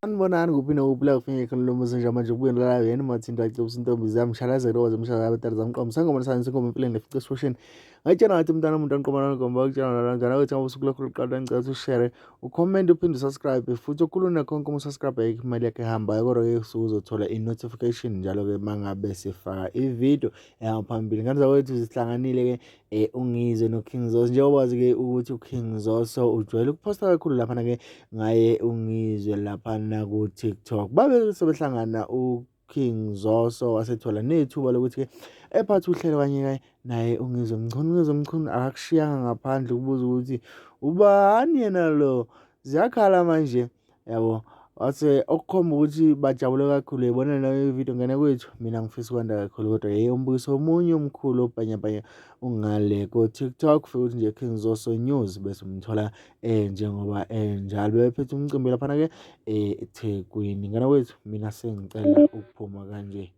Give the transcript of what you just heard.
Sanibonani kuphi nokuphi la kufinye khona lo muzi njengamanje kubuye nolala yena mathinta acebisa intombi zami shalazela owaze mshalaza abatali zami qoma sangoma sami singoma empilweni lefice esihosheni ngayitshela ngathi umntana umuntu anqomana ngomba ukutshela nalana ukuthi ngabe usuku lakho lokuqala ngicela ukuthi ushare ucomment uphinde usubscribe futhi okhuluna konke uma usubscribe ayikho imali yakhe ehambayo kodwa-ke usuke uzothola i-notification njalo-ke uma ngabe sifaka ividiyo yangaphambili. Ngane zakwethu zihlanganile-ke um uNgizwe noKing Zoso njengoba wazi-ke ukuthi uKing Zoso ujwayele ukuphosta kakhulu laphana-ke ngaye uNgizwe laphana ku-TikTok. Babe sebehlangana uKing Zoso wasethola nethuba lokuthi-ke ephathe uhlelo kanye naye uNgizwe Mchunu. UNgizwe Mchunu akakushiyanga ngaphandle ukubuza ukuthi ubani yena lo, ziyakhala manje yabo wase okukhomba ukuthi bajabule kakhulu yibona nayo ividiyo ngene kwethu mina ngifisa ukwanda kakhulu kodwa yeye umbukiso omunye omkhulu obhanyabhanya ungale ko-tiktok fike ukuthi nje King Zoso News bese umthola njengoba njalo bebephethe umcimbi laphana-ke eThekwini ngane kwethu mina sengicela ukuphuma kanje.